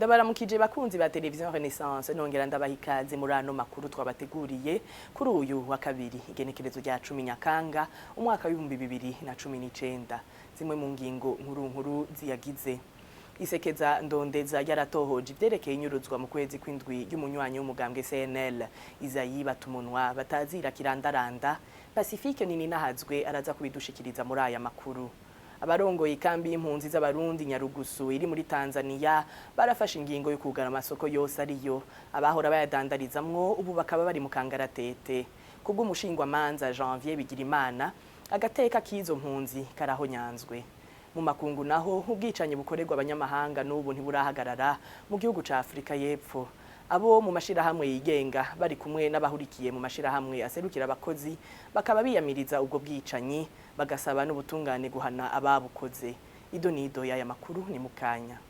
Ndabaramukije bakunzi ba Television Renaissance, nongera ndabaha ikaze muri ano makuru twabateguriye kuri uyu wa kabiri, igenekerezo rya 10 Nyakanga umwaka w'2019. Zimwe mu ngingo nkuru nkuru ziyagize: Isekeza ndondeza yaratohoje ivyerekeye inyuruzwa mu kwezi kw'indwi y'umunywanyi w'umugambwe CNL Izayi Batumunwa batazira Kirandaranda. Pacifique Nininahazwe araza kubidushikiriza muri aya makuru. Abarongoye ikambi y'impunzi z'Abarundi Nyarugusu iri muri Tanzania barafashe ingingo yo kugara amasoko yose ariyo abahora bayadandarizamwo, ubu bakaba bari mu kangaratete. Kubw'umushingwamanza Janvier Bigirimana, agateka k'izo mpunzi karahonyanzwe. Mu makungu naho, ubwicanyi bukorerwa abanyamahanga n'ubu ntiburahagarara mu gihugu ca Afrika y'Epfo. Abo mu mashirahamwe yigenga bari kumwe n'abahurikiye mu mashirahamwe aserukira abakozi bakaba biyamiriza ubwo bwicanyi, bagasaba n'ubutungane guhana ababukoze. Ido nido y'aya makuru ni mukanya.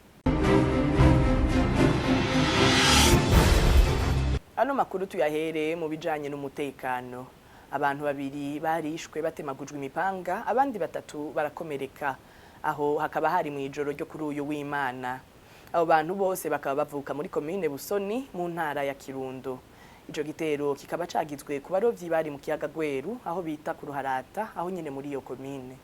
Ano makuru tuyahere mu bijanye n'umutekano. Abantu babiri barishwe batemagujwe imipanga, abandi batatu barakomereka. Aho hakaba hari mu ijoro ryo kuri uyu w'Imana. Abo bantu bose bakaba bavuka muri komine Busoni mu ntara ya Kirundo. Ico gitero kikaba cagizwe ku barovyi bari mu kiyaga Gweru, aho bita ku Ruharata, aho nyene muri iyo komine.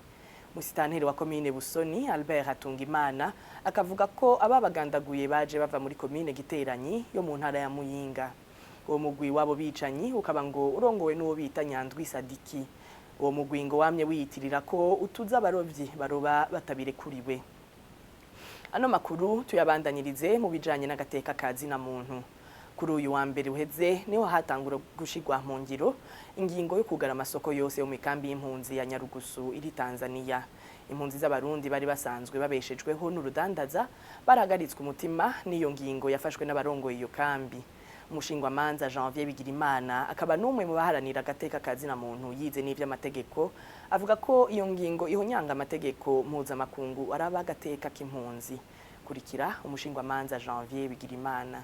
Musitanteri wa komine Busoni, Albert Hatungimana, akavuga ko ababagandaguye baje bava muri komine Giteranyi yo mu ntara ya Muyinga. Uwo mugwi wabo bicanyi ukaba ngo urongowe n'uwo bita Nyandwi Sadiki. Uwo mugwi ngo wamye wiyitirira ko utuza abarovyi baroba batabirekuriwe. Ano makuru tuyabandanyirize mu bijanye n'agateka ka zina muntu. Kuri uyu wa mbere uheze niho hatangura gushigwa mu ngiro ingingo yo kugara amasoko yose yo mu ikambi y'impunzi ya Nyarugusu iri Tanzania. Impunzi z'Abarundi bari basanzwe babeshejweho n'urudandaza barahagaritswe umutima n'iyo ngingo yafashwe n'abarongoye iyo kambi. Umushingwamanza Janvier Bigirimana, akaba n'umwe mu baharanira agateka ka zina muntu, yize n'ivy'amategeko, avuga ko iyo ngingo ihonyanga amategeko mpuzamakungu araba agateka k'impunzi. Kurikira umushingwamanza Janvier Bigirimana.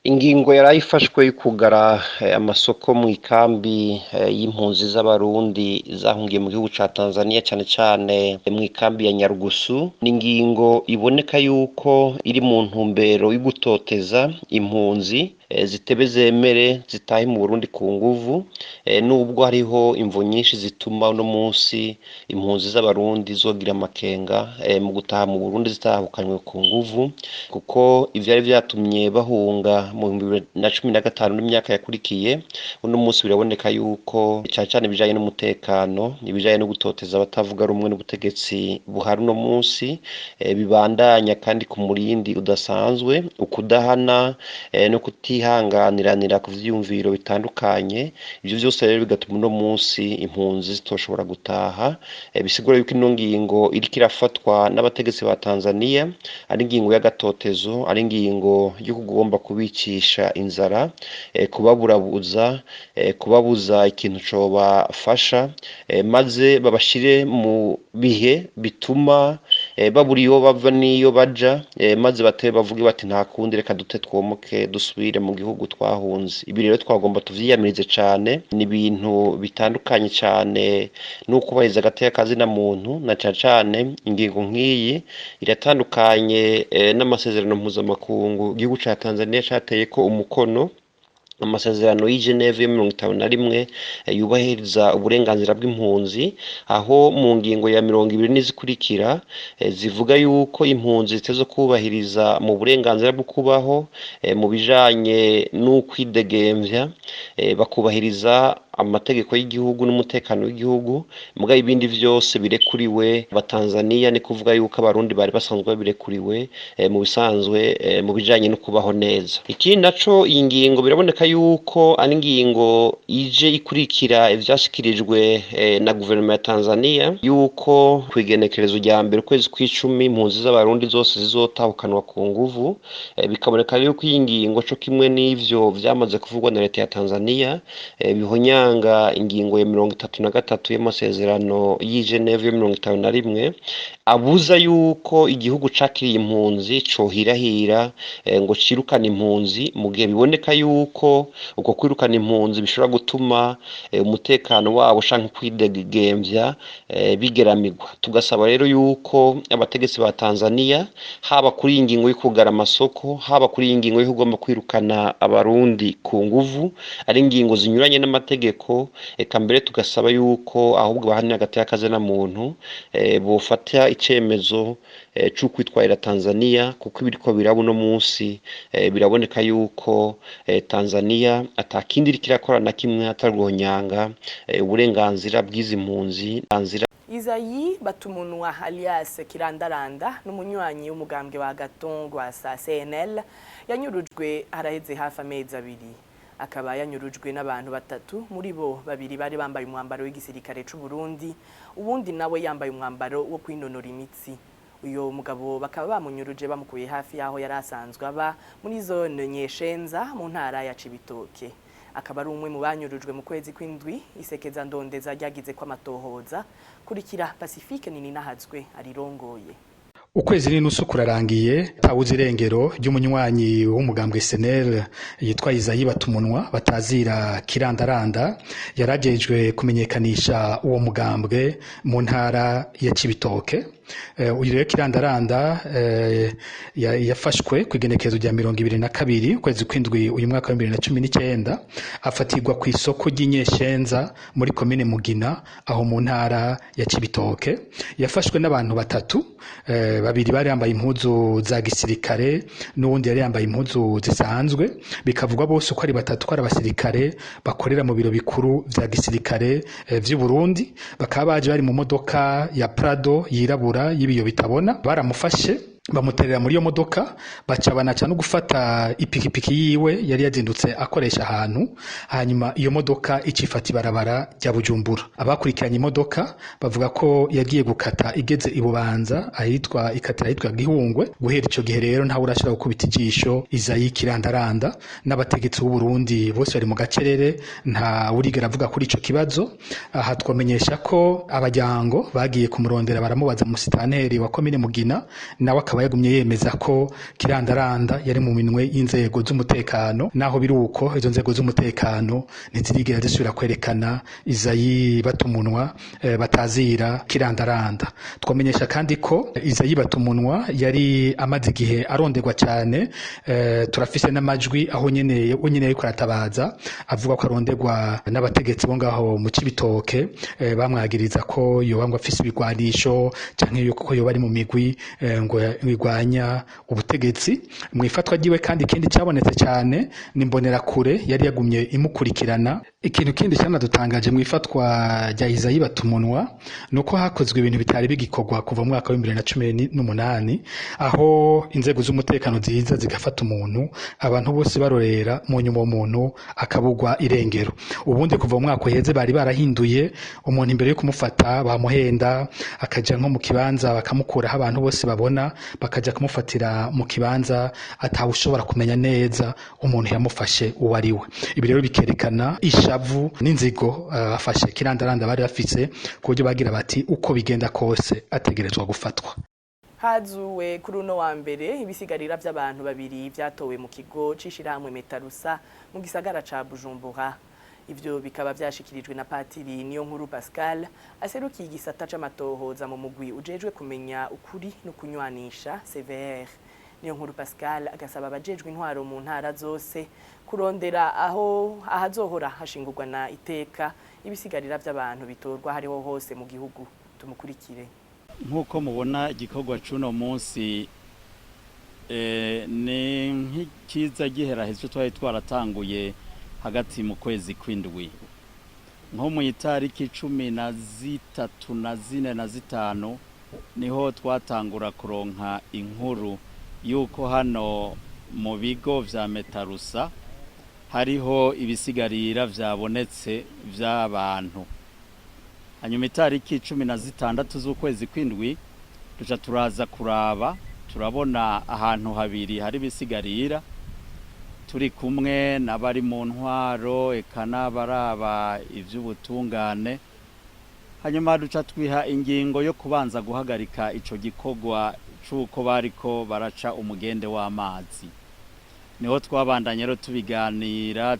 Ingingo yaraye ifashwe yo kugara amasoko mu ikambi y'impunzi z'Abarundi zahungiye mu gihugu ca Tanzania, cane cane mu ikambi ya Nyarugusu, ni ingingo iboneka yuko iri mu ntumbero yo gutoteza impunzi zitebe zemere zitahe mu Burundi ku nguvu, nubwo hariho imvo nyinshi zituma uno munsi impunzi z'Abarundi zogira amakenga mu gutaha mu Burundi zitahukanywe ku nguvu, kuko ivyari vyatumye bahunga mu 2015 n'imyaka yakurikiye, uno munsi biraboneka yuko cane cane ibijanye n'umutekano, ibijanye no gutoteza abatavuga rumwe n'ubutegetsi buhari uno munsi bibandanya kandi ku murindi udasanzwe, ukudahana no kutihanganiranira ku vyiyumviro bitandukanye. Ivyo vyose rero bigatuma uno munsi impunzi zitoshobora gutaha. Bisigura yuko ino ngingo iriko irafatwa n'abategetsi ba Tanzania ari ingingo y'agatotezo, ari ingingo yo kugomba kubicisha inzara, kubaburabuza, kubabuza ikintu cobafasha, maze babashire mu bihe bituma babura iyo bava n'iyo baja, maze batebe bavuge bati: "Nta kundi, reka dute twomoke dusubire mu gihugu twahunze." Ibi rero twagomba tuvyiyamirize cane. Ni ibintu bitandukanye cane n'ukubahiriza agateka ka zina muntu, na cane cane ingingo nk'iyi iratandukanye n'amasezerano mpuzamakungu igihugu ca Tanzania cateyeko umukono, amasezerano y'i Geneve yo 51 yubahiriza uburenganzira bw'impunzi, aho mu ngingo ya 20 n'izikurikira zivuga yuko impunzi ziteze kubahiriza mu burenganzira bwo kubaho, mu bijanye n'ukwidegemvya, bakubahiriza amategeko y'igihugu n'umutekano w'igihugu, muga ibindi vyose birekuriwe abatanzania, ni kuvuga yuko Abarundi bari basanzwe babirekuriwe mu bisanzwe mu bijanye no kubaho neza. Ikindi naco, iyi ngingo biraboneka yuko ari ingingo ije ikurikira ivyashikirijwe na guverinoma ya Tanzania yuko kw'igenekerezo rya mbere ukwezi kw'icumi impunzi z'Abarundi zose zizotahukanwa ku nguvu. Bikaboneka yuko iyi ngingo, co kimwe n'ivyo vyamaze kuvugwa na leta ya Tanzania, bihonyanga ruhonyanga ingingo ya 33 y'amasezerano y'i Geneve yo 51, abuza yuko igihugu cakiriye impunzi cohirahira ngo cirukane impunzi mu gihe biboneka yuko uko kwirukana impunzi bishobora gutuma umutekano wabo canke kwidegemvya bigeramirwa. Tugasaba rero yuko abategetsi ba Tanzania, haba kuri iyi ngingo yo kugara amasoko, haba kuri iyi ngingo yo kugomba kwirukana abarundi ku nguvu, ari ingingo zinyuranye n'amategeko. Eka mbere tugasaba yuko ahubwo bahanira hagati y'akazina muntu bofata icemezo co kwitwarira Tanzania, kuko ibiriko biraba uno munsi biraboneka yuko Tanzania atakindi iriko irakora na kimwe atari guhonyanga uburenganzira bw'izi mpunzi. Izayi Batumunwa alias Kirandaranda n'umunywanyi w'umugambwe wa Agathon Rwasa CNL yanyurujwe haraheze hafi amezi 2. Akaba yanyurujwe n'abantu batatu, muri bo babiri bari bambaye umwambaro w'igisirikare c'u Burundi, uwundi nawe yambaye umwambaro wo kwinonora imitsi. Uyo mugabo bakaba bamunyuruje bamukuye hafi yaho yari asanzwe aba muri zone Nyeshenza mu ntara ya Cibitoke. Akaba ari umwe mu banyurujwe mu kwezi kw'indwi isekeza ndondeza ryagize ko amatohoza. Kurikira Pacifique Nininahazwe arirongoye. Ukwezi n'inusu kurarangiye tawuzi irengero ry'umunywanyi w'umugambwe SNL yitwa Izayi Batumunwa batazira Kirandaranda, yarajejwe kumenyekanisha uwo mugambwe mu ntara ya Cibitoke. Uyu rero Kirandaranda yafashwe ku igenekerezo rya 22 ukwezi kw'indwi uyu mwaka wa 2019, afatirwa ku isoko ry'Inyeshenza muri komine Mugina aho mu ntara ya Cibitoke. Yafashwe n'abantu batatu, babiri bari bambaye impuzu za gisirikare n'uwundi yari yambaye impuzu zisanzwe. Bikavugwa bose uko ari batatu ko ari abasirikare bakorera mu biro bikuru vya gisirikare vy'u Burundi. Bakaba baje bari mu modoka ya Prado yirabura y'ibiyo bitabona. Baramufashe bamuterera muri iyo modoka, baca banaca no gufata ipikipiki yiwe yari yazindutse akoresha ahantu. Hanyuma iyo modoka icifata ibarabara rya Bujumbura. Abakurikiranye imodoka bavuga ko yagiye gukata igeze i Bubanza ahitwa ikatira ahitwa Gihungwe. Guhera ico gihe rero ntawe urashobora gukubita ijisho Izayi Kirandaranda, n'abategetsi b'u Burundi bose bari mu gacerere, nta urigera avuga kuri ico kibazo. Aha twamenyesha ko abajyango bagiye kumurondera baramubaza musitanteri wa komine Mugina, nawe akaba yagumye yemeza ko Kirandaranda yari mu minwe y'inzego z'umutekano. Naho biri uko, izo nzego z'umutekano ntizirigera zisubira kwerekana Izayi Batumunwa batazira Kirandaranda. Twamenyesha kandi ko Izayi Batumunwa yari amaze igihe aronderwa cyane. Turafise n'amajwi aho nyene we nyene yariko aratabaza avuga ko aronderwa n'abategetsi bo ngaho mu Cibitoke, bamwagiriza ko yoba ngo afise ibigwanisho canke yuko yoba ari mu migwi ngo igwanya ubutegetsi. Mu ifatwa ryiwe kandi ikindi cyabonetse cyane ni imbonerakure yari yagumye imukurikirana. Ikintu kindi cyanadutangaje mu ifatwa rya Izayi Batumunwa nuko hakozwe ibintu bitari bigikorwa kuva mu mwaka wa 2018, aho inzego z'umutekano ziza zigafata umuntu abantu bose barorera, mu nyuma uwo muntu akabugwa irengero. Ubundi kuva mu mwaka uheze bari barahinduye, umuntu imbere yo kumufata bamuhenda akaja nko mu kibanza bakamukuraho abantu bose babona, bakaja kumufatira mu kibanza atawushobora kumenya neza umuntu yamufashe uwo ari we. Ibi rero bikerekana ishavu n'inzigo afashe Kirandaranda bari bafise, ku buryo bagira bati uko bigenda kose ategerezwa gufatwa. Hazuwe kuri uno wa mbere ibisigarira by'abantu babiri byatowe mu kigo c'ishirahamwe Metarusa mu gisagara ca Bujumbura. Ivyo bikaba vyashikirijwe na Patiri Niyonkuru Pascal aserukiye igisata c'amatohoza mu mugwi ujejwe kumenya ukuri no kunywanisha CVR. Niyonkuru Pascal agasaba abajejwe intwaro mu ntara zose kurondera aho ahazohora hashingurwa na iteka ibisigarira by'abantu bitorwa hariho hose mu gihugu. Tumukurikire. Nk'uko mubona, igikorwa c'uno munsi ni nk'ikiza giherahezwe twari twaratanguye hagati mu kwezi kw'indwi, nko mu itariki 13 na 4 na 5 niho twatangura kuronka inkuru yuko hano mu bigo vya Metarusa hariho ibisigarira vyabonetse vy'abantu. Hanyuma itariki 16 z'ukwezi kw'indwi duca turaza kuraba, turabona ahantu habiri hari ibisigarira. Turi kumwe n'abari mu ntwaro, eka n'abaraba ivy'ubutungane. Hanyuma duca twiha ingingo yo kubanza guhagarika ico gikorwa c'uko bariko baraca umugende w'amazi. Niho twabandanye rero tubiganira,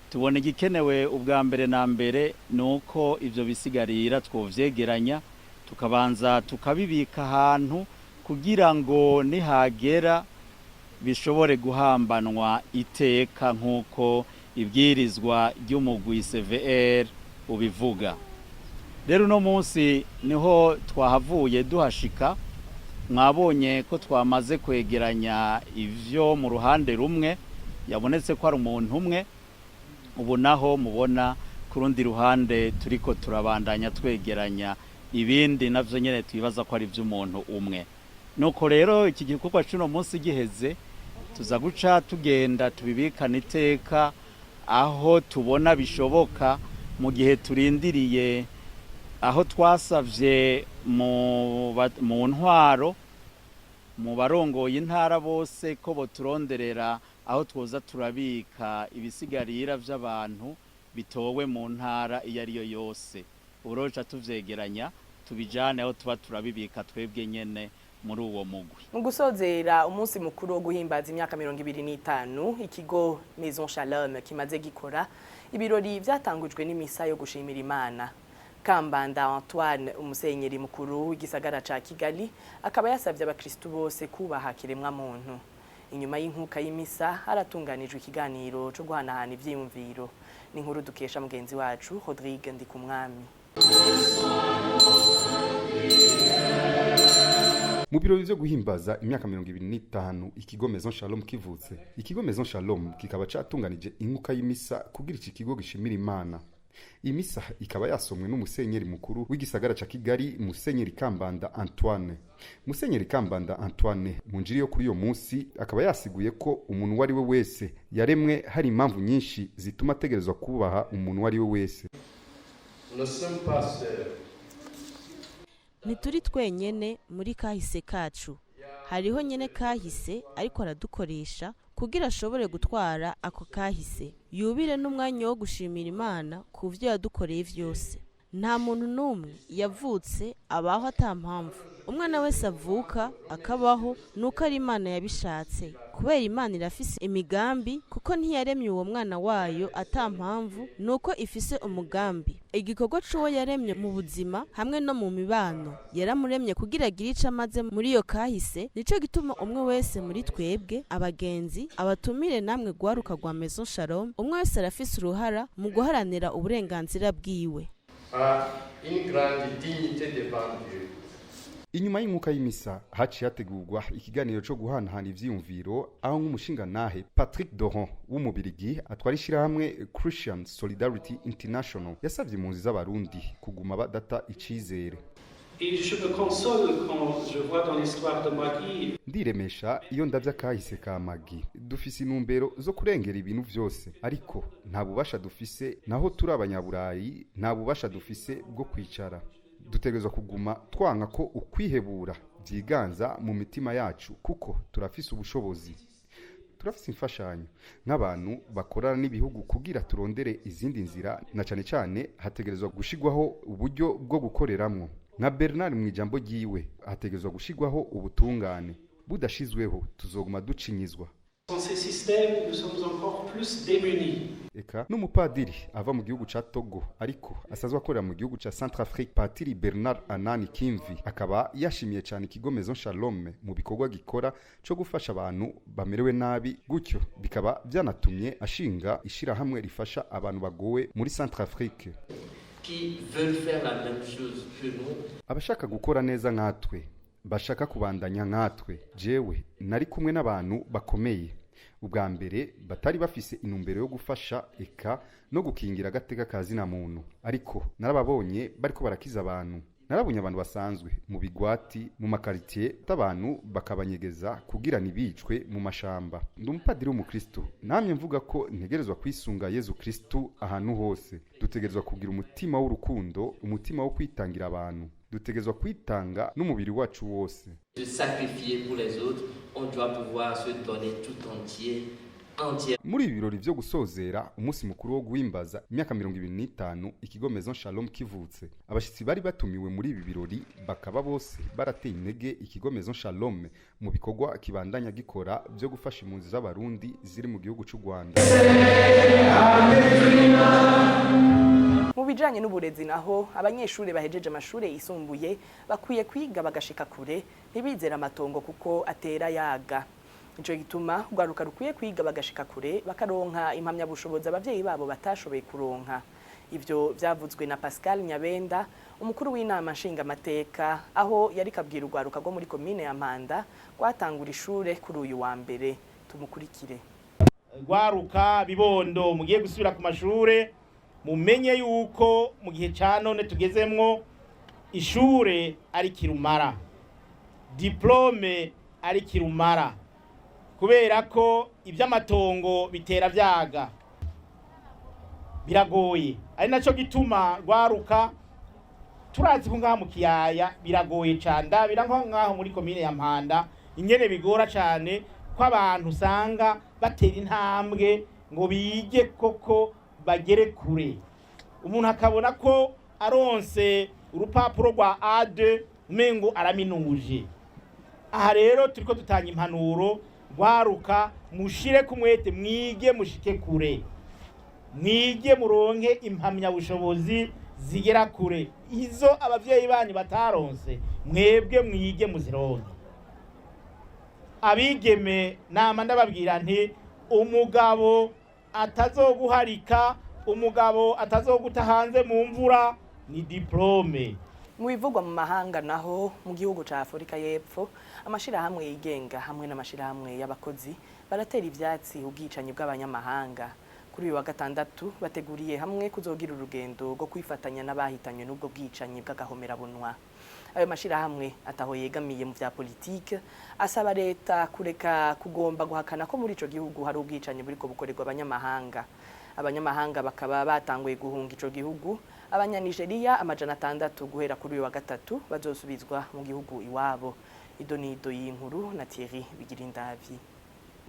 tubona igikenewe ubwa mbere na mbere ni uko ivyo bisigarira twovyegeranya, tukabanza tukabibika ahantu kugira ngo nihagera bishobore guhambanwa iteka, nk'uko ibwirizwa ry'umugwi CVR ubivuga. Rero uno munsi niho twahavuye duhashika. Mwabonye ko twamaze kwegeranya ivyo mu ruhande rumwe, yabonetse ko ari umuntu umwe. Ubu naho mubona ku rundi ruhande turiko turabandanya twegeranya ibindi, navyo nyene twibaza ko ari ivy'umuntu umwe. Nuko rero iki gikorwa c'uno munsi giheze, tuza guca tugenda tubibikana iteka aho tubona bishoboka, mu gihe turindiriye aho twasavye mu ntwaro, mu barongoye intara bose, ko boturonderera aho twoza turabika ibisigarira vy'abantu bitowe mu ntara iyo ariyo yose. Uroca tuvyegeranya, tubijane aho tuba turabibika twebwe nyene muri uwo mugwi. Mu gusozera umunsi mukuru wo guhimbaza imyaka 25 ikigo Maison Shalom kimaze gikora, ibirori vyatangujwe n'imisa yo gushimira Imana. Kambanda Antoine, umusenyeri mukuru w'igisagara ca Kigali, akaba yasavye abakristu bose kubaha kiremwa muntu. Inyuma y'inkuka y'imisa haratunganijwe ikiganiro co guhanahana ivyiyumviro. Ni inkuru dukesha mugenzi wacu Rodrigue Ndikumwami. Mu birori vyo guhimbaza imyaka 25 ikigo Maison Shalom kivutse, ikigo Maison Shalom kikaba catunganije inkuka y'imisa kugira iki kigo gishimira Imana. Imisa ikaba yasomwe n'umusenyeri mukuru w'igisagara ca Kigali, Musenyeri Kambanda Antoine. Musenyeri Kambanda Antoine mu njiri yo kuri uyo munsi akaba yasiguye ko umuntu uwo ari we wese yaremwe hari impamvu nyinshi zituma ategerezwa kubaha umuntu uwo ari we wese. Nous ne sommes pas seuls. Ntituri twenyene muri kahise kacu. Hariho nyene kahise, ariko aradukoresha kugira ashobore gutwara ako kahise, yubire n'umwanya wo gushimira Imana ku vyo yadukoreye vyose. Nta muntu n'umwe yavutse abaho ata mpamvu. Umwana wese avuka akabaho nuko ari Imana yabishatse, kubera Imana irafise imigambi, kuko ntiyaremye uwo mwana wayo ata mpamvu, nuko ifise umugambi. Igikorwa c'uwo yaremye mu buzima hamwe no mu mibano, yaramuremye kugira agire ico amaze muri iyo kahise. Nico gituma umwe wese muri twebwe, abagenzi, abatumire, namwe gwaruka rwa Maison Shalom, umwe wese arafise uruhara mu guharanira uburenganzira bwiwe. A une grande dignité devant Dieu. Inyuma y'inkuka y'imisa haciye hategurwa ikiganiro co guhanahana ivyiyumviro, aho nk'umushingantahe Patrick Doron w'umubirigi atwara ishirahamwe Christian Solidarity International yasavye impunzi z'Abarundi kuguma badata icizere. Et je me console quand je vois dans l'histoire de Maggie Ndiremesha iyo ndavye akahise ka Magi. Dufise intumbero zo kurengera ibintu vyose, ariko nta bubasha dufise. Naho turi Abanyaburayi, nta bubasha dufise bwo kwicara. Dutegerezwa kuguma twanka ko ukwihebura vyiganza mu mitima yacu, kuko turafise ubushobozi, turafise imfashanyo nk'abantu bakorana n'ibihugu kugira turondere izindi nzira, na cane cane hategerezwa gushigwaho uburyo bwo gukoreramwo. Nka Bernard mu ijambo ryiwe, hategerezwa gushigwaho ubutungane. Budashizweho tuzoguma ducinyizwa. Sans ces systèmes, nous sommes encore plus démunis. Eka n'umupadiri ava mu gihugu ca Togo ariko asanzwe akorera mu gihugu ca Centrafrique, Patiri Bernard Anani Kimvi, akaba yashimiye cyane ikigo Maison Shalom mu bikorwa gikora co gufasha abantu bamerewe nabi, gutyo bikaba byanatumye ashinga ishirahamwe rifasha abantu bagowe muri Centrafrique. Qui veulent faire la même chose que nous. Abashaka gukora neza nkatwe, bashaka kubandanya nkatwe. Jewe nari kumwe n'abantu bakomeye ubwa mbere batari bafise intumbero yo gufasha eka no gukingira agateka ka zina muntu, ariko narababonye bariko barakiza abantu. Narabonye abantu basanzwe mu bigwati, mu makaritiye, abantu bakabanyegeza kugira ntibicwe mu mashamba. Ndi umupadiri w'umukristo, namye mvuga ko ntegerezwa kwisunga Yezu Kristu ahantu hose. Dutegerezwa kugira umutima w'urukundo, umutima wo kwitangira abantu. Dutegerezwa kwitanga n'umubiri wacu wose. Se sacrifier pour les autres, on doit pouvoir se donner tout entier, entier. Muri ibi birori vyo gusozera umunsi mukuru wo guhimbaza imyaka 25 ikigo Maison Shalom kivutse, abashitsi bari batumiwe muri ibi birori bakaba bose barateye intege ikigo Maison Shalom mu bikorwa kibandanya gikora vyo gufasha impunzi z'Abarundi ziri mu gihugu c'u Rwanda. Mu bijanye n'uburezi naho, abanyeshuri bahejeje amashure yisumbuye bakwiye kwiga bagashika kure, ntibizere amatongo kuko atera yaga. Nico gituma urwaruka rukwiye kwiga bagashika kure, bakaronka impamyabushobozi abavyeyi babo batashoboye kuronka. Ivyo vyavuzwe na Pascal Nyabenda, umukuru w'inama nshingamateka, aho yari kabwira urwaruka rwo muri komine ya Mpanda rwatangura ishure kuri uyu wa mbere. Tumukurikire. Rwaruka, bibondo mugiye gusubira ku mashure, mumenye yuko mu gihe ca none tugezemwo ishure ari kirumara, diplôme ari kirumara, kubera ko iby'amatongo bitera byaga biragoye. Ari nacyo gituma, rwaruka, turazi ko ngaha mu kiyaya biragoye cyane. Ndabira nko ngaho muri komine ya Mpanda ingene bigora cyane ko abantu usanga batera intambwe ngo bige koko bagere kure. Umuntu akabona ko aronse urupapuro rwa A2 umengo araminuje. Aha rero turiko dutanga impanuro: rwaruka, mushire ku mwete, mwige mushike kure, mwige muronke impamyabushobozi zigera kure. Izo abavyeyi banyu bataronse, mwebwe mwige muzironke. Abigeme, nama ndababwira nti umugabo atazoguharika, umugabo atazoguta hanze mu mvura ni diplôme. Mu bivugwa mu mahanga naho, mu gihugu ca Afurika y'Epfo, amashirahamwe yigenga hamwe n'amashirahamwe y'abakozi baratera ivyatsi ubwicanyi bw'abanyamahanga. Kuri uyu wa gatandatu bateguriye hamwe kuzogira urugendo rwo kwifatanya n'abahitanywe n'ubwo bwicanyi bw'agahomerabunwa. Ayo mashirahamwe ataho yegamiye mu vya politike asaba leta kureka kugomba guhakana ko muri ico gihugu hari ubwicanyi buriko bukorerwa abanyamahanga. Abanyamahanga bakaba batanguye guhunga ico gihugu. Abanyanigeriya 600 guhera kuri uyu wa gatatu bazosubizwa mu gihugu iwabo. Idonido y'inkuru na Thierry Bigirindavi.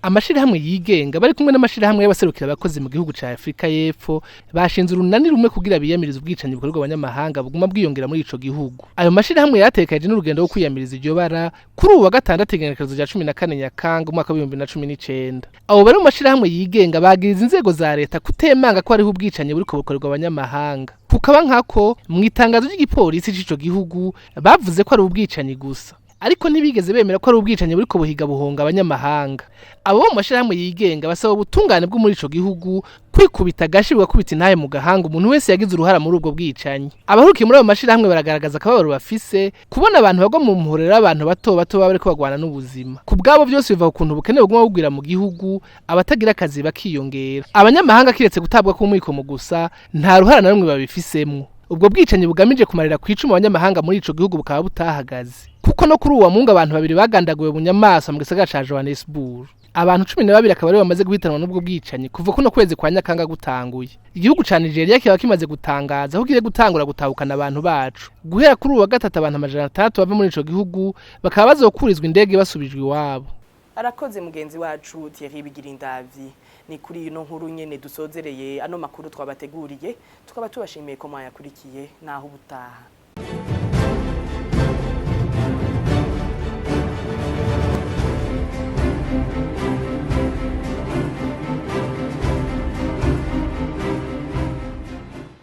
Amashirahamwe yigenga bari kumwe n'amashirahamwe y'abaserukira abakozi mu gihugu ca Afrika y'Epfo bashinze urunani rumwe kugira biyamirize ubwicanyi bukorerwa abanyamahanga buguma bwiyongera muri ico gihugu. Ayo mashirahamwe yatekaje n'urugendo rwo kwiyamiriza iryo bara kuri ubu wa gatandatu, igenekerezo rya 14 Nyakanga umwaka wa 2019. Abo bari mu mashirahamwe yigenga bagiriza inzego za leta kutemanga ko hariho ubwicanyi buriko bukorerwa abanyamahanga, kukaba nkako mu itangazo ry'igipolisi c'ico gihugu bavuze ko ari ubwicanyi gusa, ariko ntibigeze bemera ko ari ubwicanyi buriko buhiga buhonga abanyamahanga. Abo bo mu mashirahamwe yigenga basaba ubutungane bwo muri ico gihugu kwikubita agashi bugakubita intahe mu gahanga umuntu wese yagize uruhara muri ubwo bwicanyi. Abahurukiye muri ayo mashirahamwe baragaragaza akababaro bafise kubona abantu bagwa mu muhorero, abantu bato bato baba bariko bagwana n'ubuzima. Ku bwabo, byose biva ku kuntu ubukene buguma bugwira mu gihugu, abatagira akazi bakiyongera. Abanyamahanga, kiretse gutabwa k'umwikomo gusa, nta ruhara na rumwe babifisemwo. Ubwo bwicanyi bugamije kumarira ku icumu abanyamahanga muri ico gihugu bukaba butahagaze, kuko no kuri uwo mungu abantu babiri bagandaguwe bunyamaswa mu gisagara ca Johannesburg. Abantu 12 akaba aribo bamaze guhitanwa n'ubwo bwicanyi kuva kuno kwezi kwa Nyakanga gutanguye. Igihugu ca Nigeria kiba kimaze gutangaza ko kigiye gutangura gutahukana abantu bacu guhera kuri uwa gatatu. Abantu 600 bava muri ico gihugu bakaba bazokurizwa indege basubijwe iwabo. Arakoze mugenzi wacu Thierry Bigirindavi. Ni kuri ino nkuru nyene dusozereye ano makuru twabateguriye, tukaba tubashimiye ko mwayakurikiye. Naho ubutaha.